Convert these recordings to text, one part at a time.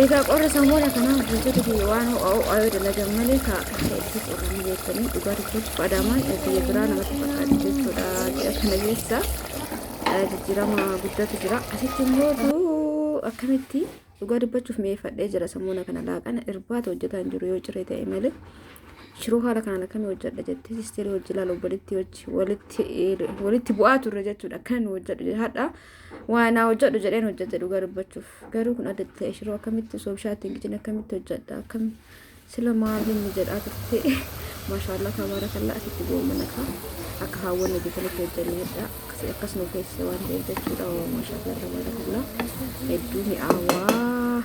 Egaa qorra samoona kanaa hojjettoota kiyya waan ho'a ho'aa yoo dalagan malee ka hedduu qorranii beektanii dhugaa dubbachuuf Adaamaan biyya biraa namatti fakkaatti jechuudha. Ji'a kana keessa jijjiirama guddatu jira. Asitti immoo akkamitti dhugaa dubbachuuf mi'eeffadhee jira samoona kana laaqana irbaata hojjetaa hin jiru yoo ciree ta'e malee. Shiroo haala kanaan akkamii hojjedha jettee sisteerii hojii ilaala obboleettii hojii walitti walitti bu'aa turre jechuudha. Akkana nu hojjedhu hadha waa naa hojjedhu jedheen hojjete dhugaa dubbachuuf. Garuu kun adda ta'e shiroo akkamitti osoo bishaan ittiin qicin akkamitti hojjedha akkam sila maal inni jedhaa turte. Maashaallah tabaarakallaa asitti goomana kaa akka haawwan hojjetanitti hojjenne hedha akkasii akkas nu keessa waan ta'eef jechuudha. Maashaallah tabaarakallaa hedduu mi'aawaa.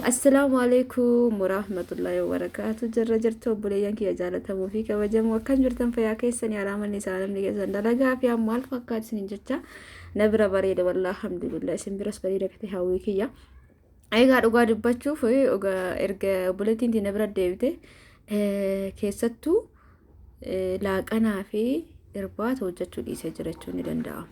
Assalaamu alaikum warahmatullahi wabarakaatu. Jirra jirtu obboleeyyan kiyya jaalatamoo fi kabajamoo akkam jirtan fayyaa keessanii araamanni saalamni keessan dalagaa fi maal fakkaatu isiniin jecha na bira bareeda wallaahi alhamdulillah isin biras bareeda kate hawwii kiyya. Egaa dhugaa dubbachuuf erga obboleettiin na bira deebite keessattuu laaqanaa fi irbaata hojjechuu dhiisee jira jechuun ni danda'ama.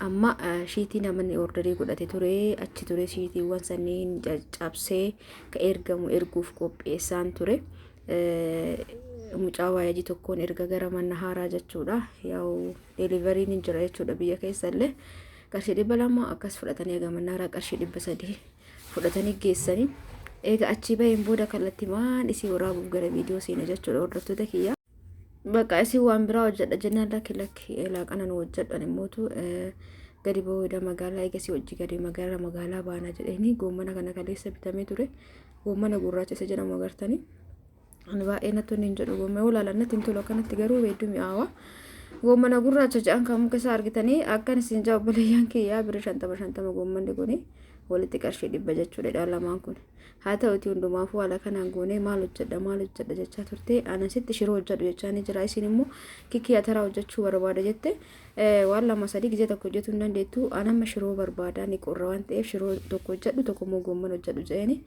Amma shiitii namni ordarii godhate ture achi ture shiitiiwwan sanniin caccabsee ka ergamu erguuf qopheessaan ture. Mucaa waayajii tokkoon erga gara mana haaraa jechuudha. Yaa'u deliveriin hin jira jechuudha biyya keessa illee. Qarshii 200 akkas fudhatanii egaa mana haaraa qarshii 300 fudhatanii geessanii. Eega achii baheen booda kallattimaan isii waraabuuf gara viidiyoo seena jechuudha hordoftoota kiyya. Bakka isii waan biraa hojjedha jennaan lakki lakki laaqana nu hojjedhu ani immootu gadi booda magaalaa eegasii hojii gadi magaalaa magaalaa baana jedheeni goommana kana kaleessa bitamee ture. Goommana gurraacha isa jedhamu agartanii. Ani baay'ee natti hin jedhu goomma yoo ilaalan natti hin tolu akkanatti garuu hedduu mi'aawa. Goommana gurraacha jedhan kan muka isaa argitanii akkan isin jaa obboleeyyan kiyyaa birri 50 50 goommanni kuni walitti qarshii 100 jechuudha dha lamaan kun. Haa ta'uti hundumaafuu haala kanaan goonee maal hojjedha maal hojjedha jechaa turte ana sitti shiroo hojjedhu jechaa ni jira isin immoo kikkii ataraa hojjechuu barbaada jette waan lama sadii gizee tokko hojjetuu hin dandeettu an amma shiroo barbaada ni qorra waan ta'eef shiroo tokko hojjedhu tokko immoo goomman hojjedhu jedheeni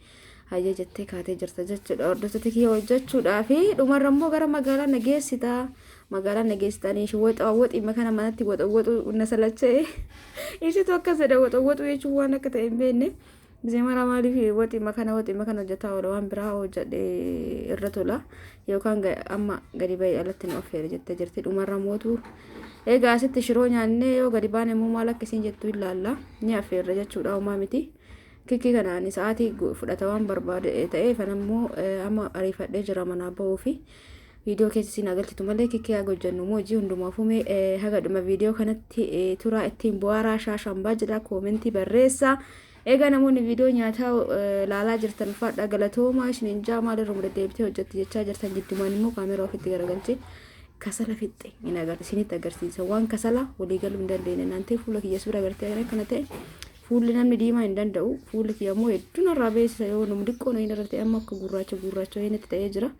hayyee jettee kaatee jirta jechuudha. Hordoftoota kiyya hojjechuudhaa fi dhumarra immoo gara magaalaa na geessita. Magaalaa na geessitanii ishee waxa waxii kana manatti waxa waxu na salacha'e. Isitu akkas jedha waxa waxu jechuun waan akka ta'e hin beekne. Gisee mara maaliif waxii makana waxii makana hojjetaa oola waan biraa hojjedhe irra tola yookaan amma gadi ba'ee alatti nu affeere jettee jirti dhumarra mootu. Egaa asitti shiroo nyaannee yoo gadi baane immoo maal akka isiin jettu ilaalla ni affeerra jechuudha homaa miti. Kikkii kana ani sa'aatii fudhata waan barbaade ta'eef an ammoo amma ariifadhee jira manaa ba'uu fi viidiyoo keessa isin agarsiitu malee kikkii haga hojjennu immoo hojii hundumaafuu mee haga dhuma viidiyoo kanatti turaa ittiin bu'aaraa shaashambaa jedha koomentii barreessaa. Egaa namoonni viidiyoo nyaataa laalaa jirtan ulfaadhaa galatoomaa isiniin jaa maal irra deddeebitee hojjetti jechaa jirtan jiddumaan immoo kaameraa ofitti garagalchee kasala fixxe hin isinitti agarsiisa waan kasala walii galuu hin dandeenye naan ta'e fuula kiyya suura agartee akkana ta'e Fuulli namni diimaa hin danda'u. Fuulli kiyya immoo hedduu narraa beeksisa yoo namni xiqqoo na irra ta'e amma akka gurraacha gurraacha wayii natti ta'ee jira.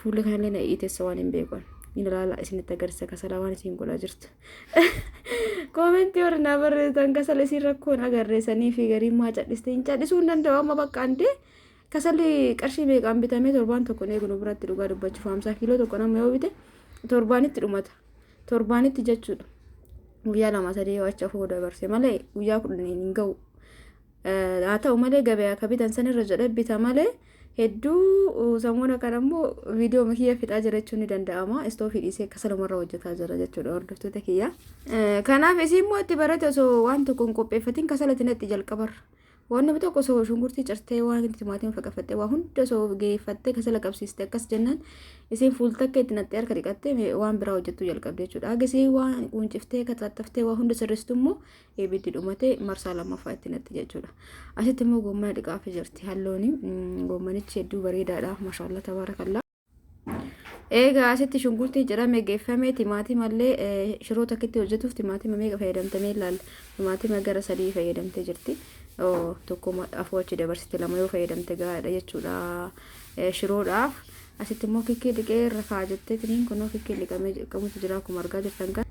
Fuulli kanallee na iitessa waan hin beeku. Inni ilaala isinitti agarsiisa kasala waan isin godhaa jirtu. Koomentii warri naa barreessitan kasala isin rakkoon agarreessanii fi gariin maa cadhiste hin cadhisuu hin danda'u amma bakka andee kasalli qarshii meeqaan bitamee torbaan tokko eegu nu biratti dhugaa dubbachuuf 50 kiiloo tokko nama yoo bite torbaanitti dhumata. Torbaanitti jechuudha. Guyyaa lama sadii yoo achi afur dabarse malee guyyaa 10 hin ga'u. Haa ta'u malee gabayaa ka bitan sanirra jedhee bita malee hedduu samoona kana immoo viidiyoo kiyya fixaa jira jechuun ni danda'ama. Istoofii dhiisee kasalumarra hojjetaa jira jechuudha hordoftoota kiyya. Kanaaf isii immoo itti barate osoo waan tokko hin qopheeffatin kasalatti natti jalqabarra. Waan namni tokko osoo shunkurtii cirtee waan timaatima faqafattee waa hunda osoo geeffattee kasala qabsiiste akkas jennaan isiin fuultakka itti naqxee harka dhiqattee waan biraa hojjettuu jalqabde jechuudha. Haga isiin waan quunciftee kaxaxxaftee waa hunda sirristu immoo ibiddi dhumatee marsaa lammaffaa itti naqxi jechuudha. Asitti immoo goommana dhiqaafii jirti. Hallooni goommanichi hedduu bareedaadha. Maashaallah tabaarakallaa. Egaa asitti shunkurtii cirame geeffame timaatimallee shiroo takkitti hojjetuuf timaatima meeqa fayyadamtamee ilaalla. Timaatima gara sadii fayyadamtee jirti. Tokko afur achi dabarsite lama yoo fayyadamte gahaadha jechuudha shiroodhaaf. Asitti immoo kikkii dhiqee irra kaa'a jettee tiniin kunoo kikkii dhiqamee qabutu jira akkuma argaa jirtan kan.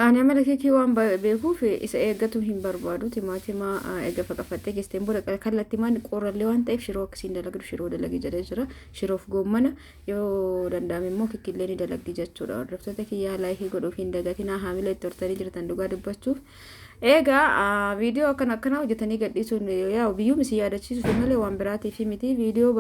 Ani amala keekii waan beekuuf isa eeggatu hin barbaadu. Timaatima eega faqafattee geessteen booda kallattimaan qorrallee waan ta'eef shiroo akkasiin dalagdu shiroo dalagi jedhee jira. Shiroof goommana yoo danda'ame immoo kikkillee ni dalagdi jechuudha. Hordoftoota kiyyaa laayikii godhuuf hin dagatinaa haamila itti hortanii jirtan dhugaa dubbachuuf. Egaa viidiyoo akkana akkanaa hojjetanii gadhiisuun yaa biyyuum isin yaadachiisuuf malee waan biraatiif miti. Viidiyoo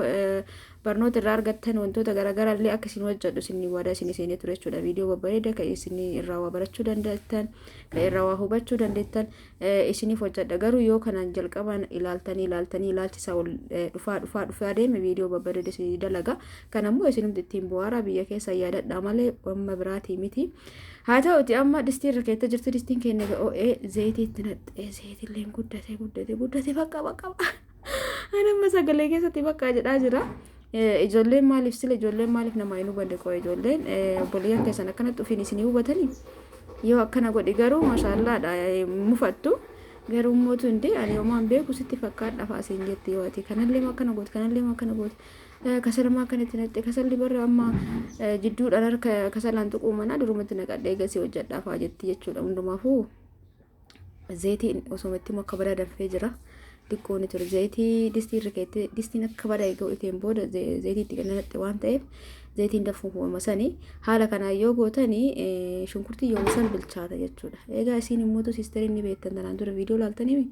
barnoota irraa argattan wantoota garaagaraa illee akka isin hojjedhu isin waadaa isin seenee ture jechuudha. Viidiyoo babbareeda kan isin irraa waa barachuu dandeettan, kan irraa waa hubachuu dandeettan isiniif hojjedha. Garuu yoo kanaan jalqaban ilaaltanii ilaaltanii ilaalchisa ol dhufaa dhufaa dhufaa deeme viidiyoo babbareeda isin dalaga. Kan ammoo isinumti ittiin bu'aaraa biyya keessa yaadadha malee amma biraatii miti. Haa ta'uti amma distii irra keessa jirti, distiin keenya ga'oo'ee zayitii itti naqxee zayitillee guddate guddate guddate, bakka bakka ani amma sagalee keessatti bakka jedhaa jira. Ijoolleen maaliif sila ijoolleen maaliif namaa hin hubanne? Qoo ijoolleen obboleeyyan keessan akkanatti ofiin isinii hubatanii yoo akkana godhi garuu maashaallaadha mufattu. Garuu mootu hundee ani homaan beeku sitti fakkaadha faasiin jetti. Yoo ati kanallee akkana goote, kanallee akkana goote, kasalamaa akkanatti naqxe, kasalli barra amma jidduudhaan harka kasalaan tuquu manaa durumatti naqadhee gasii hojjedhaa faa jetti jechuudha. Hundumaafuu zayitiin osoo itti akka badaa danfee jira. Xiqqoo ni ture zayitii distii irra keettee, distiin akka badaa eeguu iteen booda zayitii itti naqxe waan ta'eef zayitiin danfuu uumama sanii haala kanaan yoo gootanii shunkurtii yooma san bilchaata jechuudha. Egaa isiin immoo siisteriin ni beektan, tanaan dura viidiyoo laaltanii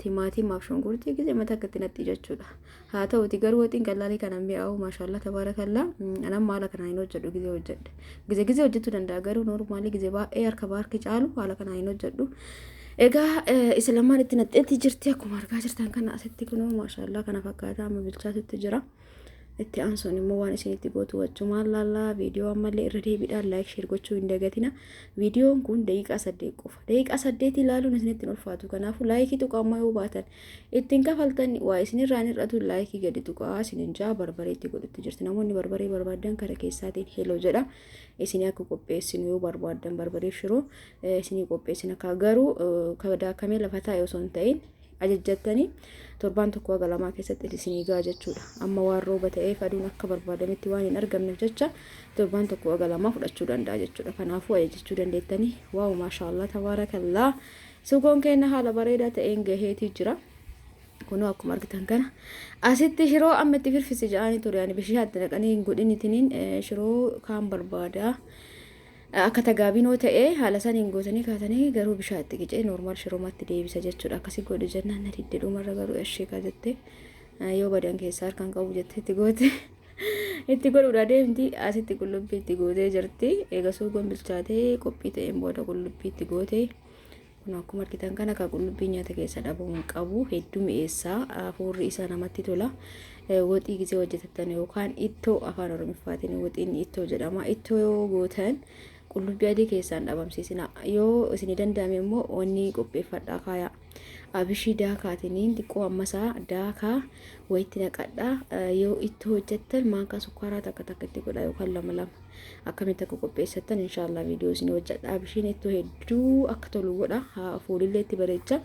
timaatimaaf shunkurtii gisee mata akka itti naqxi jechuudha. Haa ta'uti garuu waxiin qallaalii kana mi'aawu, maashaallah tabaarakallaa. Anamma haala kanaan hin hojjedhu. Gisee hojjedhe gisee gisee hojjechuu danda'a, garuu normally gisee baay'ee harka baarki caalu haala kanaan hin hojjedhu. Egaa isa lamaan itti naqxeetti jirti akkuma argaa jirtan kana. Asitti kunoo maashaallah kana fakkaata, amma bilchaatutti jira. Itti aansuun immoo waan isinitti gootu wachumaan laallaa. Viidiyoo ammallee irra deebiidhaan like, share gochuu hin dagatina. Viidiyoon kun daqiiqaa 8 qofa. Daqiiqaa 8 ilaaluun isinitti hin ulfaatu. Kanaafuu like tuqaa. Ammaa yoo baatan ittiin kafaltan waa isinirraa hin hir'atu, like gadi tuqaa isinin jaa. Barbaree itti godhutti jirti. Namoonni barbaree barbaadan kara keessaatiin hello jedha. Isinii akka qopheessinu yoo barbaaddan barbaree shiroo isinii qopheessina. Garuu daakamee lafa taa'e osoo hin ta'in ajajjattanii torbaan tokko haga lamaa keessatti isinii ga'a jechuudha. Amma waan rooba ta'eef aduun akka barbaadametti waan hin argamneef jecha torbaan tokko haga lamaa fudhachuu danda'a jechuudha. Kanaafuu ajajachuu dandeettanii. Wow, maashaallah tabaarakallaa. Sugoon keenya haala bareedaa ta'een gaheetii jira. Kunoo akkuma argitan kana asitti shiroo amma itti firfise jedhanii ture. Ani bishaan itti naqanii hin godhinitiniin shiroo kaan barbaada. Akka tagaabinoo ta'ee haala saniin gootanii kaatanii garuu bishaan itti qicee normal shiroomatti deebisa jechuudha. Akkasii godhu jennaan na didde. Dhumarra garuu ishee kaa jettee yoo badan keessaa harkaan qabu jettee itti goote. Itti godhuudha deemti. Asitti qullubbii itti gootee jirti. Egaa suugoon bilchaatee qophii ta'een booda qullubbii itti gootee. Kun akkuma argitan kana kan qullubbii nyaata keessa dhabamuu hin qabu. Hedduu mi'eessaa, hafuurri isaa namatti tola. Waxii gisee hojjetattan yookaan ittoo, afaan Oromiffaatiin waxiin ittoo jedhama. Ittoo yoo gootan qullubbii adii keessaan dhabamsiisina. Yoo isin danda'ame immoo wanni qopheeffadhaa kaayaa. Abishii daakaatiniin xiqqoo ammasaa daakaa wayitti naqadhaa. Yoo ittoo hojjettan maankaa sukkaaraa takka takka itti godha yookaan lama lama. Akkamitti akka qopheessattan inshaallah viidiyoo isin hojjedha. Abishiin ittoo hedduu akka tolu godha. Fuulillee itti bareecha.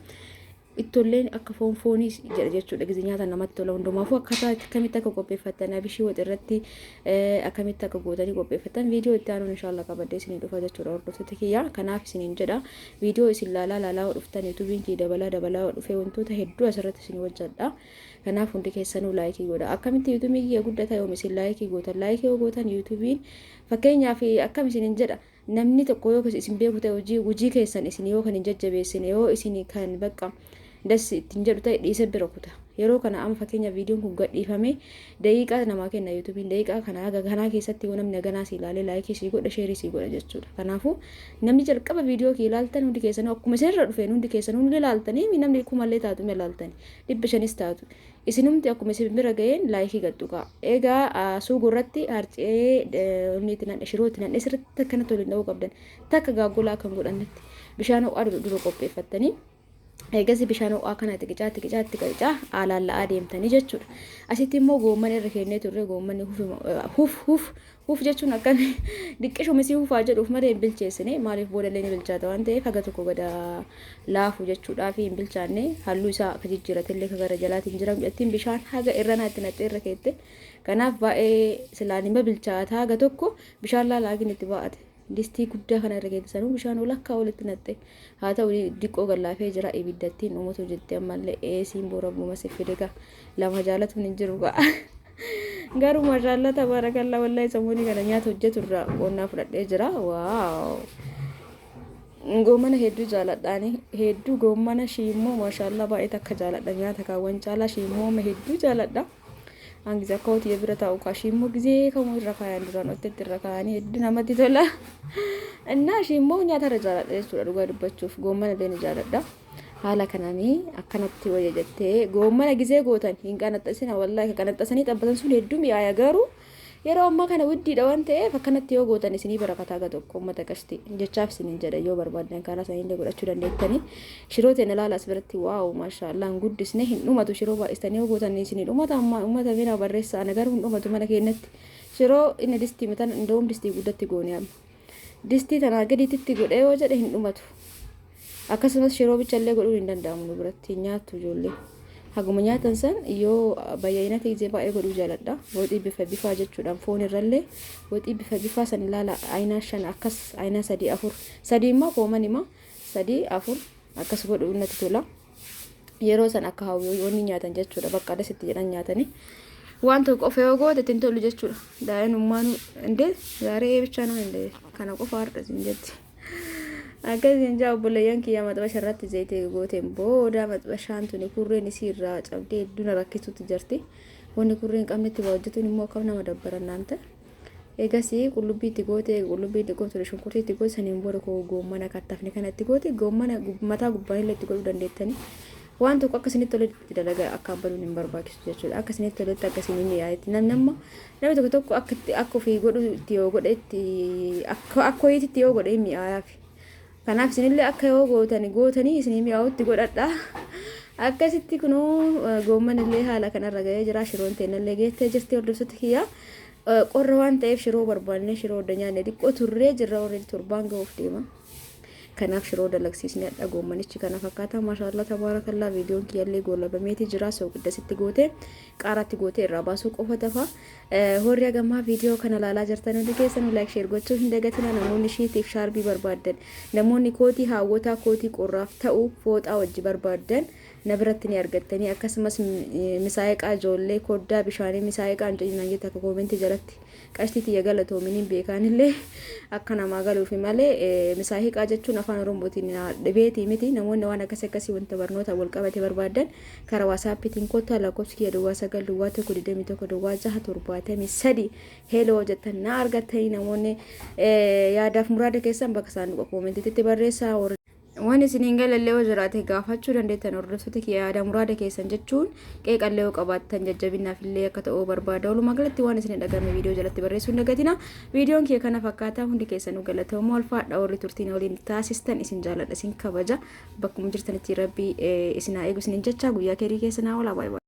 Ittolleen akka foon foonii jedha jechuudha. Gizi nyaata namatti tola. Hundumaafuu akkaataa akkamitti akka qopheeffattan, abishii waxi irratti akkamitti akka gootanii qopheeffattan viidiyoo itti aanuun inshaallah qabadhee isinii dhufa jechuudha, hordoftoota kiyya. Kanaaf isiniin jedha, viidiyoo isin laalaa laalaa dhuftan YouTubeiin kiyya dabalaa dabalaa dhufee wantoota hedduu asirratti isin hojjedha. Kanaaf hundi keessanuu like godha. Akkamitti YouTubeiin kiyya guddata yoom isin like gootan? Like yoo gootan YouTubeiin fakkeenyaaf akkam isiniin jedha, namni tokko yoo isin beeku ta'e hojii keessan isin yoo kan hin jajjabeessine, yoo isin kan bakka das ittiin jedhu ta'e dhiise bira kuta. Yeroo kana amma fakkeenya viidiyoon kun gadhiifame daqiiqaa namaa kenna YouTubeiin. Daqiiqaa kana haga kanaa keessatti yoo namni haganaa si ilaalee like sii godha, share sii godha jechuudha. Kanaafuu namni jalqaba viidiyoo kee ilaaltan hundi keessanuu akkuma isinirra dhufeen hundi keessanuu ni ilaaltanii, namni kumallee taatu ni ilaaltanii, 500s taatu, isinumti akkuma isin bira ga'een like gadhuqaa. Egaa suuguu irratti harcee inni itti naqe, shiroo itti naqe sirriitti akkanatti waliin dha'uu qabdan. Takka gaaggolaa kan godhannetti bishaan ho'aa dura qopheeffattanii eegasi bishaan ho'aa kana itti qicaa, itti qicaa, itti qicaa alaalla'aa deemtanii jechuudha. Asitti immoo goomman irra kennee turre. Goommanni huf huf huf jechuun akkami diqqishuma isii hufaa jedhuuf malee hin bilcheessine. Maaliif, boodallee ni bilchaata waan ta'eef haga tokko gada laafu jechuudhaaf hin bilchaanne. Halluu isaa akka jijjiiratellee akka gara jalaatiin jira. Ittiin bishaan haga irra itti naqxee irra keette. Kanaaf baay'ee silaan hima bilchaata, haga tokko bishaan laalaakin itti ba'ate. Distii guddaa kana irra keette sanuu bishaan walakkaa walitti naqxe. Haa ta'u, diqqoo gallaafee jira. Ibiddattiin uumatu jettee ammallee eesiin boora buuma si fide gaa lama jaalatuun hin jiru gaa. Garuu maashaallah tabaarakallaa, wallahi samuunii kana nyaata hojjetu irraa qonnaa fudhadhee jira. Wow! Goomana hedduu jaaladhaani, hedduu goomana shiimmoo, maashaallaa, baay'ee takka jaaladha. Nyaata kaawwan caalaa shiimmoo hedduu jaaladha. Hangi akka hootii bira taa'u kaa shiimmoo gizee kamuu irra kaayan, duraan ottetti irra kaayanii hedduu namatti tola. Innaa shiimmoo nyaata irra jaaladha jechuudha, dhugaa dubbachuuf goomana illee ni jaaladha. Haala kanaanii akkanatti wayya jettee goommana gizee gootan hin qanaxxasina. Wallaahi qanaxxasanii xabbatan sun hedduu mi'aaya, garuu yeroo ammaa kana widdiidha waan ta'eef akkanatti yoo gootan isinii barakataa ga tokko. Uummata qashti jechaaf isiniin jedha, yoo barbaaddan karaa sanillee godhachuu dandeettanii. Shiroo ta'e ilaala as biratti. Wow, maashaallah, hin guddisne, hin dhumatu. Shiroo baay'istanii yoo gootan isinii dhumata. Amma uummata bira barreessa, ana garuu hin dhumatu mana keenyatti. Shiroo inni distii mataan indoom distii guddatti goone, amma distii tanaa gadiitti godhee yoo jedhe hin dhumatu. Akkasumas shiroo bichallee godhuun hin danda'amu, nu biratti hin nyaattu ijoollee. Haguma nyaatan san yoo baay'inatti gizee baay'ee godhuu jaaladha. Waxii bifa bifaa jechuudhaan foon irrallee waxii bifa bifaa san ilaala, aynaa shan akkas, aynaa sadii, afur, sadii immoo kooman ima sadii, afur akkas godhuu natti tola. Yeroo san akka hawwii nyaatan jechuudha, bakka adasitti jedhan nyaatanii. Waan tokko qofa yoo goote ittiin tolu jechuudha. Daa'imummaan indee gaaree ብቻ ነው እንደ kana qofa har'a siin jetti. Akkasiin jaa obboleeyyan kiyya, maxbasha irratti zayitii gooteen booda maxbashaan tuni kurreen isii irraa cabdee hedduu na rakkisuutti jirti. Wanni kurreen hin qabnetti waa hojjetuun immoo akkam nama dabbarannaan ta'e. Egasii qullubbii itti goote, qullubbii itti goote, shunkurtii itti goote, saniin booda koo goommana kattafne kana itti goote. Goommana mataa gubbaan illee itti godhuu dandeettanii. Waan tokko akka isinitti toletti dalagaa, akka abbaluun hin barbaachisu jechuudha. Akka isinitti toletti, akka isinii mi'aayetti. Namni amma namni tokko tokko akka itti akka ofii godhu itti yoo godhe, itti akka akka wayiitti yoo godhe mi'aayaaf. Kanaaf isinillee akka yoo gootani gootanii isinii mi'aawutti godhadha. Akkasitti kunoo goomman illee haala kanarra gahee jira. Shiroon teennallee geettee jirti, hordoftoota kiyya. Qorra waan ta'eef shiroo barbaannee shiroo odda nyaanne xiqqoo turree jirra, warri torbaan gahuuf deema. Kanaaf shiroo dalagsiisnee hadha goommanichi kana fakkaata. Maashaallah, tabaarakallaa, viidiyoon kiyyallee goolabameeti jira. Soogidda goote, qaaraatti goote irraa baasuu qofa tafa. Warri hagammaa viidiyoo kana ilaalaa jirtan hundi keessan like, share gochuu hin dagatina. Namoonni shiitiif shaarbii barbaaddan, namoonni kootii haawwotaa, kootii qorraaf ta'u fooxaa wajji barbaaddan na biratti ni argattanii. Akkasumas misaayiqaa ijoollee, koddaa bishaanii, misaayiqaa hin jedhinaan jette akka koomentii jalatti qashtii tiyya galatoominiin beekaanillee akka namaa galuufi malee misaayiqaa jechuun afaan Oromootiin dhibeetii miti. Namoonni waan akkasii akkasii wanta barnoota wal qabate barbaaddan karaa waasaappiitiin kottaa. Lakkoofsi kiyya 09 01 21 06 73, hello jettan na argattanii. Namoonni yaadaaf muraada keessan bakka saanduqa koomentiitti barreessaa. Waan isin hin galallee yoo jiraate gaafachuu dandeettan, hordoftoota kiyya. Yaada muraada keessan jechuun qeeqallee yoo qabaattan jajjabinaaf illee akka ta'uu barbaada. Walumaa galatti waan isin dhagame viidiyoo jalatti barreessuu hin dagatina. Viidiyoon kiyya kana fakkaata. Hundi keessanuu galatoomaa, ulfaadha. Warri turtiin waliin taasistan isin jaaladha, isin kabaja. Bakkuma jirtanitti rabbii isin haa eegu isinin jecha, guyyaa keerii keessa naa oolaa, baay'ee.